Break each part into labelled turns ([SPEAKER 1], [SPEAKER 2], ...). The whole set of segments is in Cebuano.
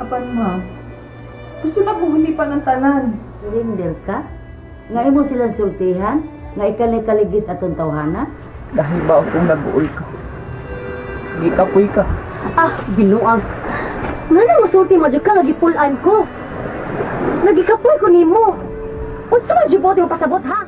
[SPEAKER 1] Apan ma, gusto na ko hulipan ang tanan.
[SPEAKER 2] Surrender ka? Nga imo silang sultihan? Nga ikalikal-kaligis atong tawhana?
[SPEAKER 1] Dahil ba akong nag-uol ka? Gikapoy ka.
[SPEAKER 3] Ah, binuang. Nga na masulti mo ka nga gipulan ko. Nagikapoy ko nimo. Unsa man jud mo pasabot ha?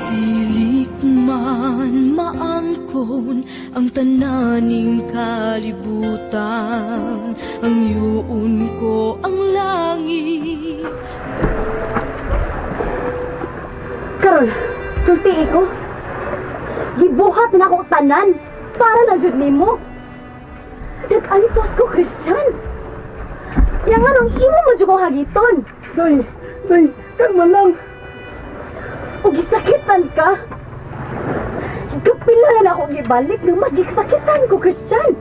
[SPEAKER 4] Dilik man maangkon ang tananing kalibutan, ang yuon ko ang langit.
[SPEAKER 3] Karon, sulti ko. Gibuhat na ako tanan para lang jud nimo. Nag-antos ko, Christian. Yang anong imo man jud kong hagiton.
[SPEAKER 1] Day, day, kalma lang.
[SPEAKER 3] O gisakitan ka. Kapila na ako gibalik nga mas gisakitan ko, Christian.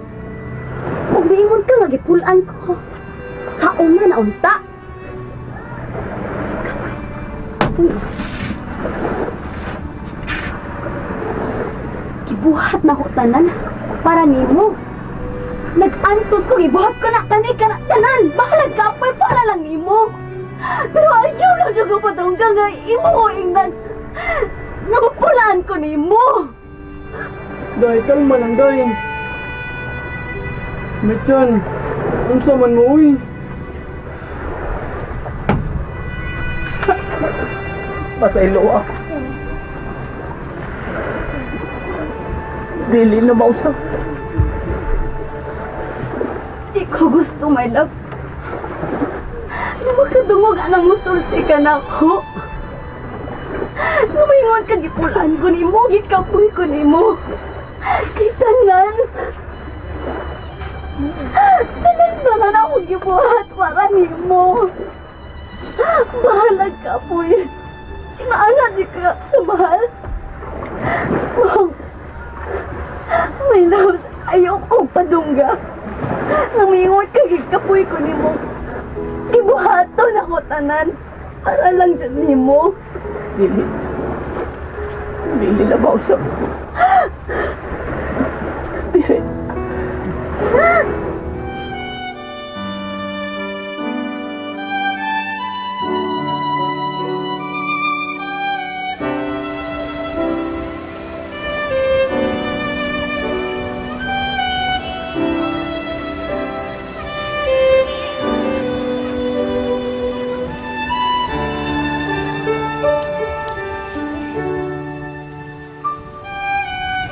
[SPEAKER 3] Ug miingon ka nga gipulan ko. Sa una na unta. Uy. Gibuhat na ako tanan para nimo. Nag-antos ko, gibuhat ko na kani ka na tanan. Bahalag ka pa, para lang nimo. Pero ayaw lang siya ko patunggang nga imo ko ingnan. Napupulaan ko nimo.
[SPEAKER 1] Day, kalma lang, day. Mechan, unsa man mo, uy? Pasaylo ako. Dili na mausap.
[SPEAKER 3] Di ko gusto, my love. Na makadungog anang musulti ka na ako. Lumingon ka, gipulaan ko nimo, gikapoy ko nimo. Kay tanan. Tanan tanan ako gibuhat para nimo. Bahalag ka, puy. Inaana di ka sa mahal. Ma'am, my love, ayoko padungga. Nangingot ka, gikapoy ko nimo. Gibuhaton ako tanan. Para lang dyan nimo.
[SPEAKER 1] Dili. Dili na mausap. Dili.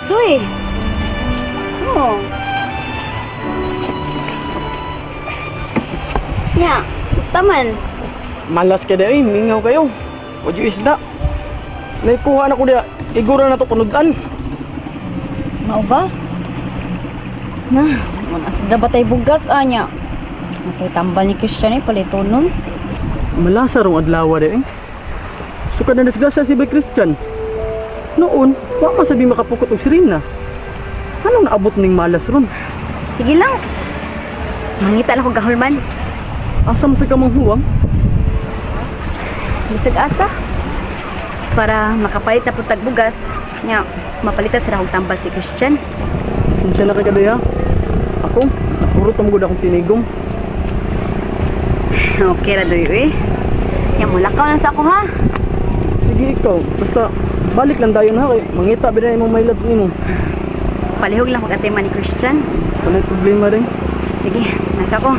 [SPEAKER 3] Doy. Oo. Nya, gusto man.
[SPEAKER 1] Malas ka eh, mingaw kayo. Wad yung isda. Naikuha na ko diya, igura na to kunudan.
[SPEAKER 3] Mao ba? Na, muna sa batay bugas anya. Matay tambal ni Christian eh, palitonon.
[SPEAKER 1] Malasa rong adlaw di eh. Sukad na disgrasya si Bay Christian. Noon, wa man sabi makapukot og sirena. Anong naabot ning malas ron?
[SPEAKER 3] Sige lang. Mangita lang ko gahulman.
[SPEAKER 1] Asa man sa kamong huwang?
[SPEAKER 3] Bisag asa. Para makapalit na putag bugas. Nya, mapalitan sa akong tambal si Christian.
[SPEAKER 1] Sinsya na kay kadaya. Ako, puro tamgod akong tinigong.
[SPEAKER 3] Okay ra doy eh. Nya, mulakaw lang sa ako ha.
[SPEAKER 1] Sige ikaw, basta balik lang dayon ha kay mangita ba na imong my love nimo.
[SPEAKER 3] Palihog lang kog atema ni Christian.
[SPEAKER 1] Walay problema rin.
[SPEAKER 3] Sige, nasa ko.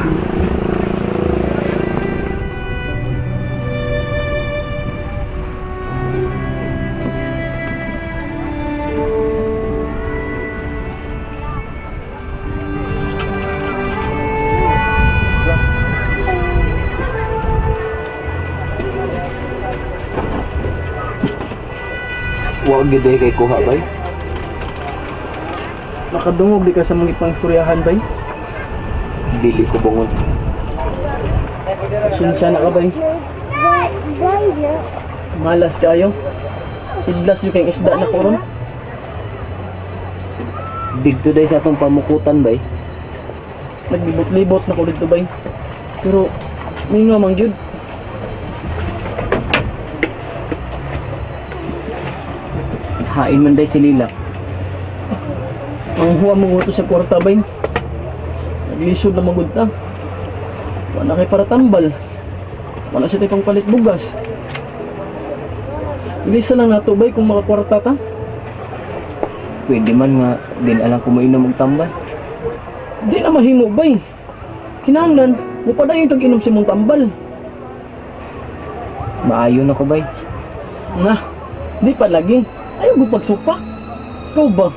[SPEAKER 5] Wa gid kay kuha bay.
[SPEAKER 1] Nakadungog di ka sa mga ipangstoryahan bay.
[SPEAKER 5] Dili ko bangon.
[SPEAKER 1] Sinsya na ka bay. Malas kayo. Idlas yung kayong isda na ko ron.
[SPEAKER 5] Didto day sa atong pamukutan bay.
[SPEAKER 1] Naglibot-libot na ko dito bay. Pero mingaw man gyud.
[SPEAKER 5] Hain man day si Lila.
[SPEAKER 1] Ang huwa mo to sa kwarta bay. Naglisod na magud ta. Wala kay para tambal. Wala siya tayo pang palit bugas. Ilisa lang nato bay kung makakwarta ta.
[SPEAKER 5] Pwede man nga din alang ko mainom og tambal.
[SPEAKER 1] Di na mahimo bay. Kinahanglan, mupadayon tag inom sa imong tambal.
[SPEAKER 5] Maayo na ko bay.
[SPEAKER 1] Na, di pa lagi. Ayaw ko pagsupa. Ikaw ba?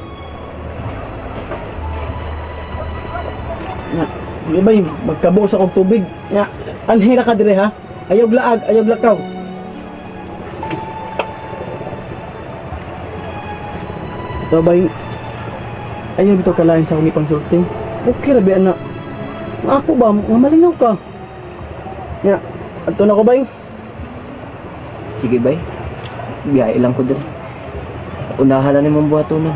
[SPEAKER 1] Na, di ba magkabo sa akong tubig. Na, anhira ka dire ha. Ayaw laag, ayaw lakaw. Ito ba ayaw bitaw kalain sa akong ipangsulti. Okay ra ba anak? Nga ako ba, nga malingaw ka. Nya, adto na ko bay.
[SPEAKER 5] Sige bay. Biyahe lang ko diri. Unahan na nimong buhatonon.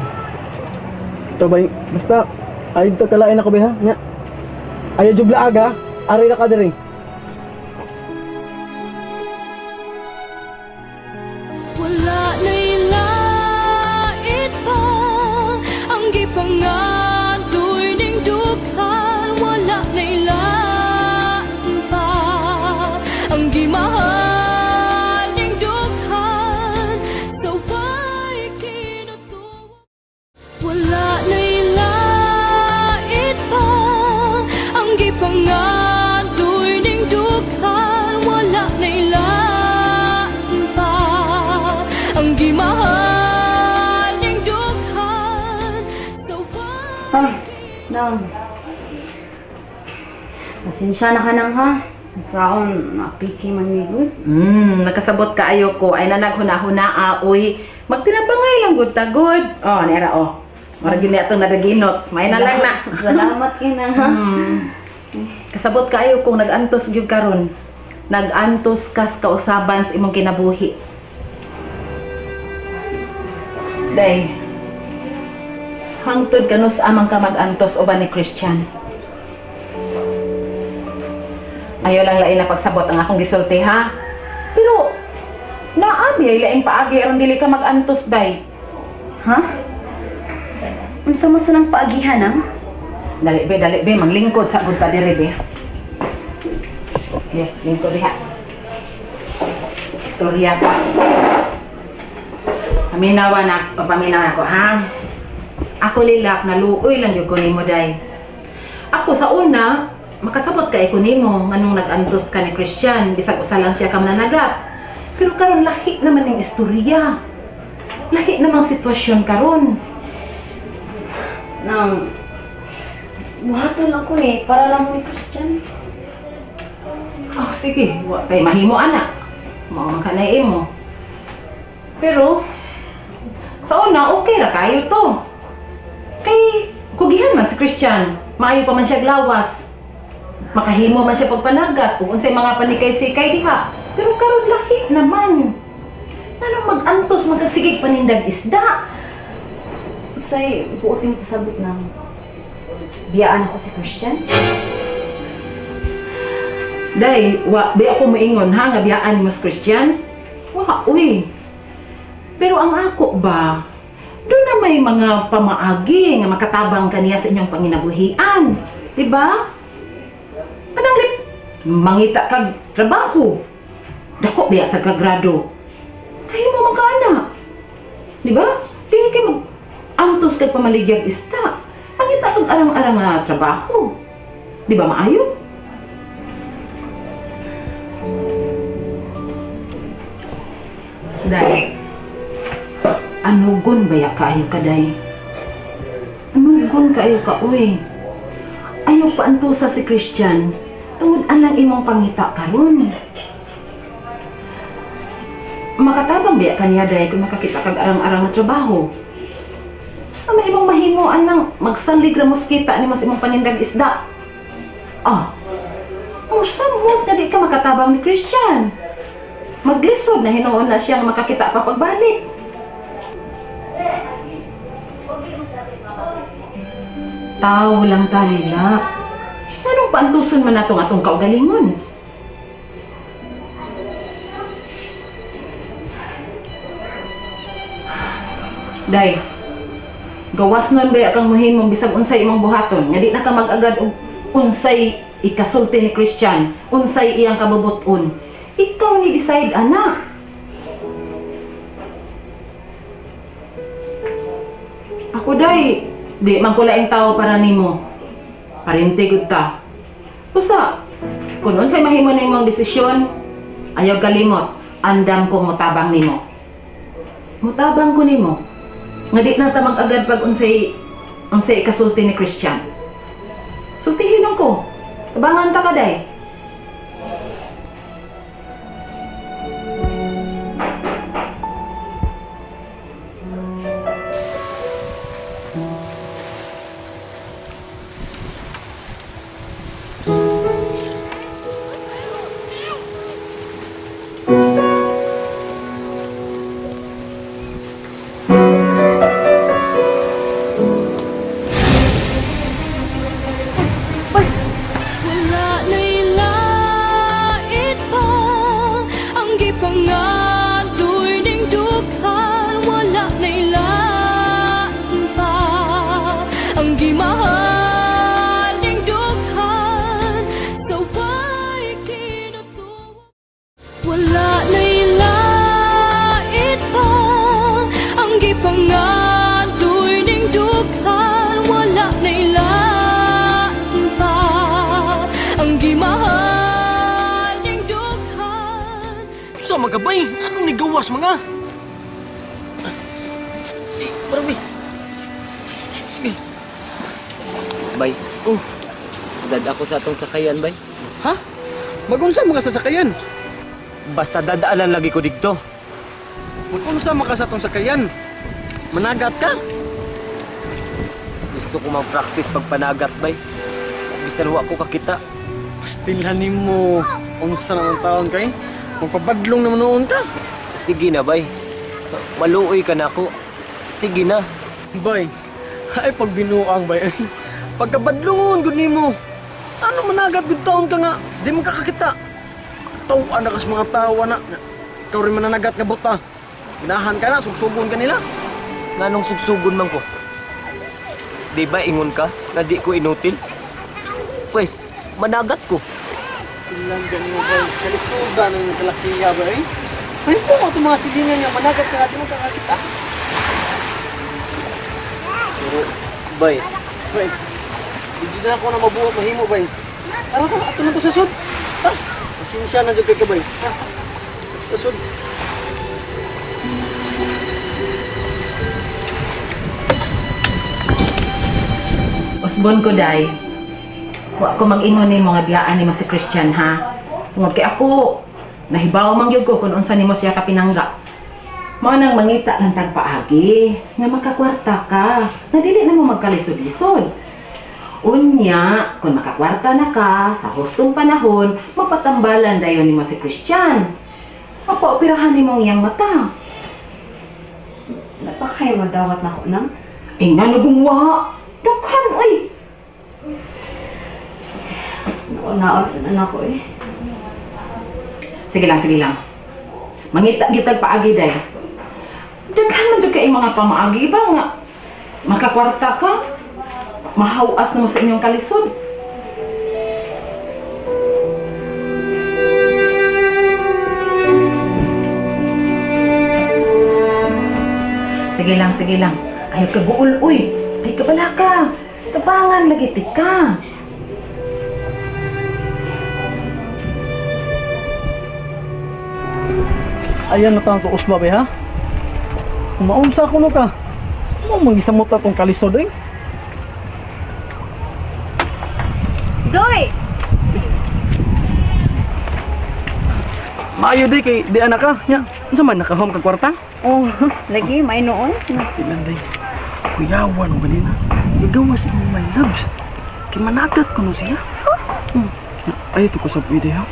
[SPEAKER 1] Ito ba basta ay to kalain ako ba ha? Nya. Ayaw jud laag ha. Ari ra ka diri.
[SPEAKER 4] Wala na'y lait pa ang gipangandoy ning dughan. Wala na'y lain pa ang gimahal ning dughan. Sa way kinutuwa. Wala na'y lait pa ang gipangandoy ning dughan. Wala na'y lain pa ang gimahal ning dughan. Sa way
[SPEAKER 3] Ay, nang. Pasensya na ka nang ha. Sa akong napiki man ni good.
[SPEAKER 6] Nakasabot ka ayo ko ay nanaghuna-huna aoy. Magtinabangay lang gud ta gud. Oh, nera oh. Mura gyud ni atong nadaginot. May na lang na.
[SPEAKER 3] Salamat kay nang ha.
[SPEAKER 6] Kasabot ka ayo kung nag-antos gyud karon. Nag-antos kas kausaban sa imong kinabuhi. Day. Hangtod kanus amang ka mag-antos uban ni Christian. Ayaw lang lain na pagsabot ang akong gisulti ha. Pero naabi ay laing paagi aron dili ka mag-antos day.
[SPEAKER 3] Ha? Unsa mo sa nang paagihan nang?
[SPEAKER 6] Dali be, manglingkod sa gud ta diri be. Okay, lingkod diha. Istorya ka. Paminawa na, o paminawa ko ha. Ako lilak naluoy lang gyud ko nimo day. Ako sa una, makasabot kay ko nimo nganong nag-antos ka ni Christian bisag usa lang siya ka mananagat. Pero karon lahi naman ning istorya. Lahi namang sitwasyon karon.
[SPEAKER 3] Nang buhaton ako ni para lang ni Christian.
[SPEAKER 6] Oh, sige. Wa kay mahimo ana. Mao man kanay imo. Pero sa una okay ra kayo to. Kay kugihan man si Christian, maayo pa man siya lawas. Makahimo man siya pagpanagat ug unsay mga panikay-sikay diha. Pero karon lahi naman. Nganong mag-antos magkagsigig panindag isda?
[SPEAKER 3] Usay buot yung pasabot nang biyaan ako si Christian.
[SPEAKER 6] Day, wa di ako moingon ha nga biyaan mo si Christian. Wa uy. Pero ang ako ba, doon na may mga pamaagi nga makatabang kaniya sa inyong panginabuhian, di ba? Pananglit mangita kag trabaho. Dako biya sa kagrado. Kayo mo man ka ana. Di ba? Dili kay mag antos kag pamaligyag isda. Mangita kag arang-arang nga trabaho. Di ba maayo? Day. Anugon ba ya kaayo ka, Day? Anugon kaayo ka, uy. Ayaw pa antusa si Christian. Tungod anang imong pangita karon. Makatabang biya kaniya, Day, kung makakita kag arang-arang nga trabaho. Basta may imong mahimo anang magsanlig ra moskita nimo sa imong panindag isda. Ah. Usamot na di ka makatabang ni Christian. Maglisod na hinuon na siyang makakita pa pagbalik. Tao lang talila. Paantuson man natong atong kaugalingon. Day, gawas nun ba kang muhimong bisag unsay imong buhaton nga di na ka mag-agad og unsay ikasulti ni Christian, unsay iyang kabubuton. Ikaw ni decide ana. Ako day, di man ko laing tao para nimo. Parente gud ta. Usa, kung unsay mahimo nimong desisyon, ayaw kalimot, andam ko motabang nimo. Motabang ko nimo. Nga di na ta mag-agad pag unsay unsay ikasulti ni Christian. Sultihin lang ko. Tabangan ta ka day.
[SPEAKER 4] Wala na'y lait pa ang gipangadoy ning dughan. Wala na'y lain pa ang gimahal ning dughan. Sa way kinutuo. Wala na'y lait pa ang gipangadoy ning dughan. Wala na'y lain pa ang gimahal ning dughan.
[SPEAKER 1] Sa magabay, anong nigawas mga? Eh, marami.
[SPEAKER 5] Bay.
[SPEAKER 1] Oh.
[SPEAKER 5] Dad ako sa atong sakayan, bay.
[SPEAKER 1] Ha? Magunsa mga sasakayan?
[SPEAKER 5] Basta dadaanan lagi ko didto.
[SPEAKER 1] Magunsa maka sa atong sakayan? Managat ka?
[SPEAKER 5] Gusto ko mag-practice pagpanagat, bay. Bisan wa ko kakita.
[SPEAKER 1] Pastilan nimo. Unsa naman taon kay? Magpabadlong naman noon ka.
[SPEAKER 5] Sige na, bay. Maluoy ka na ako. Sige na.
[SPEAKER 1] Bay, ay pagbinuang bay. Pagkabadlongon gud nimo. Ano managat gud taon ka nga? Di mo kakakita. Tawaan na kas mga tawa na. Ikaw rin mananagat nga buta. Ginahan ka na, sugsugon ka nila.
[SPEAKER 5] Nganong sugsugon man ko? Di ba ingon ka na di ko inutil? Pwes, managat ko.
[SPEAKER 1] Ilan ganyan bay, kalisuda ng kalakiya bay. Ay po, itong mga silingan nga, managat ka nga, di mo kakakita.
[SPEAKER 5] Pero, bay,
[SPEAKER 1] Bay, hindi na ako na mabuhat, mahimo bay. Tara, tara, ato na ko sa sud. Tara, pasensya na dyan kay kabay. Tara, sa sud.
[SPEAKER 6] Osbon ko day. Wa ko mag-ingon nimo nga biyaan nimo si Christian ha. Tungod kay ako nahibaw man gyud ko kung unsa nimo siya kapinangga. Mao nang mangita ng tagpaagi nga makakwarta ka, nga dili na mo magkalisod-lisod. Unya, kung makakwarta na ka sa hustong panahon, mapatambalan dayon nimo si Christian. Mapaoperahan nimo ang iyang mata.
[SPEAKER 3] Napakay mo dawat na ako nang.
[SPEAKER 6] Eh, nga nagungwa. Daghan, oy.
[SPEAKER 3] Naon sa anak ko eh.
[SPEAKER 6] Sige lang, sige lang. Mangita gitag paagi day. Daghan man jud kay mga pamaagi ba nga makakwarta ka, mahawas na mo sa inyong kalisod. Sige lang, sige lang. Ayaw ka guul, uy. Ay kabala ka. Tabangan lagi tika.
[SPEAKER 1] Ayan na taong tuos ba, bay, ha? Kumaunsa ko no ka. Mo mangisamot na tong kalisod, eh.
[SPEAKER 3] Doy!
[SPEAKER 1] Maayo di kay di anak ka. Nya, unsa man nakahom kag kwarta?
[SPEAKER 3] Oh, lagi may noon.
[SPEAKER 1] Tilan day. Kuyawan o ganina. Igawa sa imong my loves. Kay managat kuno siya. Hmm. Ay to ko sa pwede ha.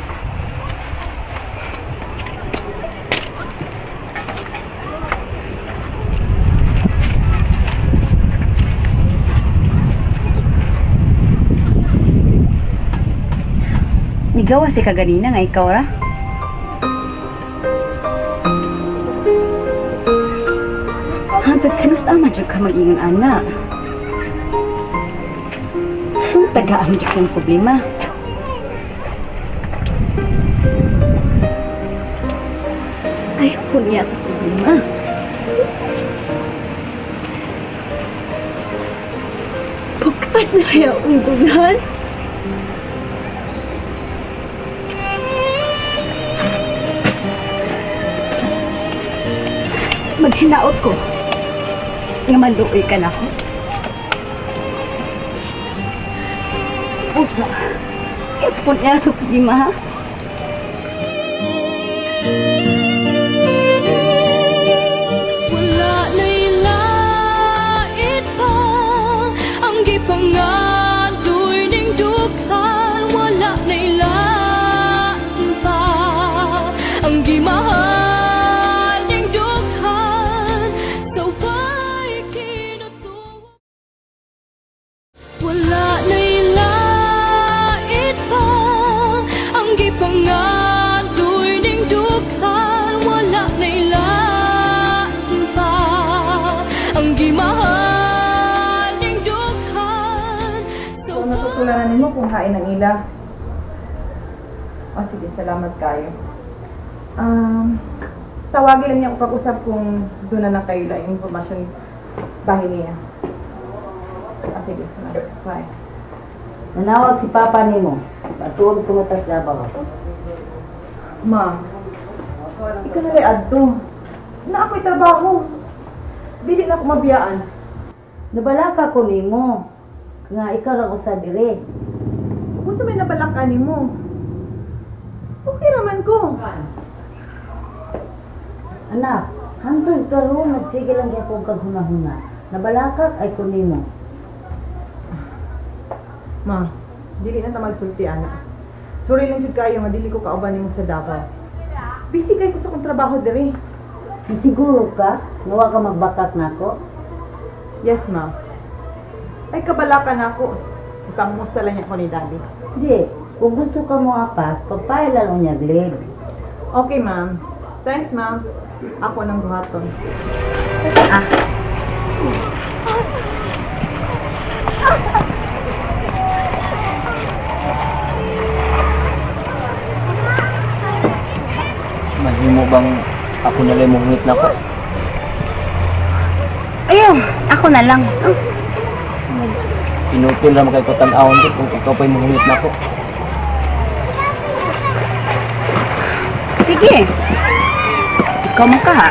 [SPEAKER 3] Nigawa si kaganina nga ikaw ra. Hantod kanus ama jud ka mag-ingon ana. Anong tagaan jud kang problema? Ay, ko niya ito problema. Pagkat na kaya akong dughan. Maghinaot ko nga maluoy ka na ako. Usa, ipon niya sa problema ha?
[SPEAKER 4] Wala na'y lait pa ang gipangadoy ning dughan. Wala na'y lain pa ang gimahal ning dughan. Sa way kinutuwa. Wala na'y lait pa ang gipangadoy ning dughan. Wala na'y lain pa ang gimahal ning dughan. Sa
[SPEAKER 7] So, natutulanan nimo kung hain ang ila. O, sige, salamat kayo. Tawagin lang niya ako pag-usap kung doon na lang kayo lang information bahin niya. O, sige, salamat. Bye.
[SPEAKER 2] Nanawag si Papa nimo. Patuon ko matas Davao.
[SPEAKER 7] Ma, ikaw na lang adto. Na ako'y trabaho. Dili na ako mabiyaan.
[SPEAKER 2] Nabalaka ko nimo nga ikaw ra usa dire.
[SPEAKER 7] Kung sa may nabalakan nimo, okay naman ko.
[SPEAKER 2] Anak, hantod karon nagsige lang gyapon kag hunahuna. Nabalakak ay ko nimo.
[SPEAKER 7] Ma, dili na ta magsulti ana. Sorry lang jud kayo nga dili ko kauban nimo sa Davao. Busy kay ko sa akong trabaho diri.
[SPEAKER 2] Siguro ka nga wa ka magbakak nako?
[SPEAKER 7] Yes, ma. Ay kabalakan ako. Ipangusta lang niya ako ni Daddy.
[SPEAKER 2] Di, kung gusto ka mo apas, pagpaila lang niya leave.
[SPEAKER 7] Okay, ma'am. Thanks, ma'am. Ako nang buhaton.
[SPEAKER 5] Mahimo bang ako na lang mong na ko?
[SPEAKER 3] Ayaw, ako na lang.
[SPEAKER 5] Inutil ra kay ko tan-awon ko kung ikaw pa'y muhungit na ko.
[SPEAKER 3] Sige. Ikaw mo ka ha.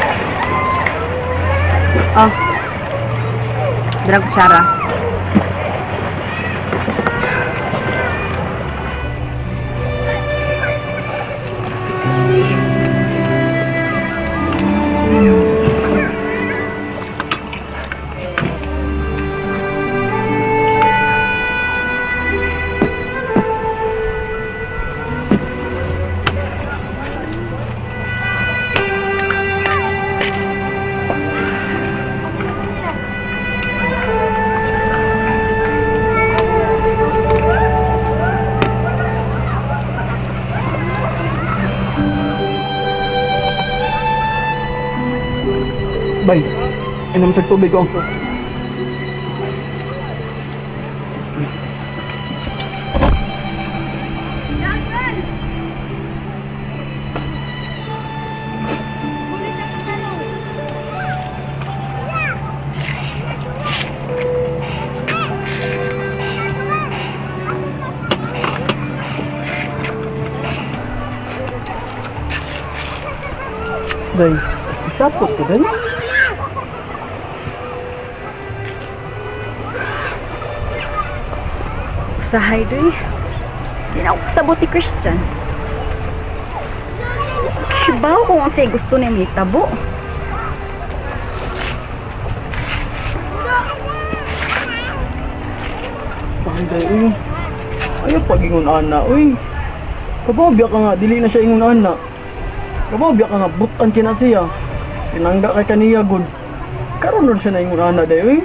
[SPEAKER 3] Oh. Drag kutsara.
[SPEAKER 1] Bay, inom sa tubig ko. Bay, isapot ko din.
[SPEAKER 3] Usahay doy. Di na ako kasabot ni Christian. Kibaw kung ang sa'y gusto niya may tabo.
[SPEAKER 1] Panday, uy. Ayaw pag-ingon ana, uy. Kababya ka nga, dili na siya ingon ana. Kababya ka nga, butan kina siya. Tinangga kay kaniya, good. Karon ron siya na ingon ana, day, uy.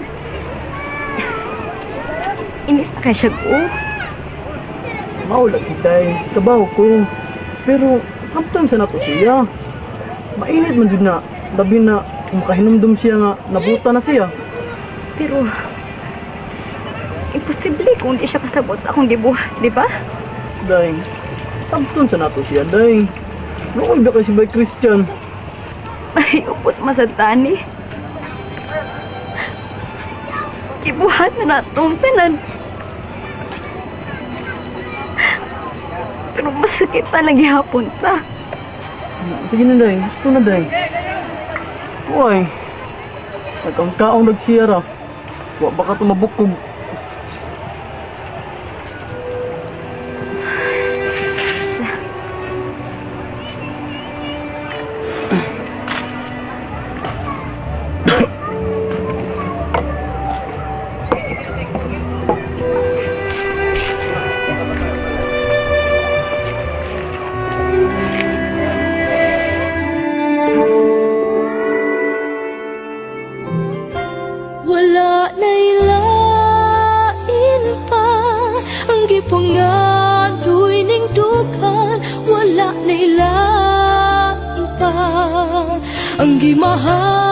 [SPEAKER 3] Init na kay siya oh.
[SPEAKER 1] Mao lagi, day. Kabaw ko. Pero sometimes na to siya. Mainit man jud na. Labi na makahinumdum siya nga nabuta na siya.
[SPEAKER 3] Pero, imposible kung di siya kasabot sa akong gibuhat, di ba?
[SPEAKER 1] Day, sabton sa nato siya, day. Luoy ba kay si Bay Christian?
[SPEAKER 3] Ay, upos masantani. Gibuhat na natong tanan. Pero masakit na lang gihapon ta.
[SPEAKER 1] Sige na, day. Gusto na, day. Uy, nagkangkaong nagsiyara. Wa baka tumabukog.
[SPEAKER 4] Wala na ilain pa ang gipangadoy ning dukan. Wala na ilain pa ang gimahalan.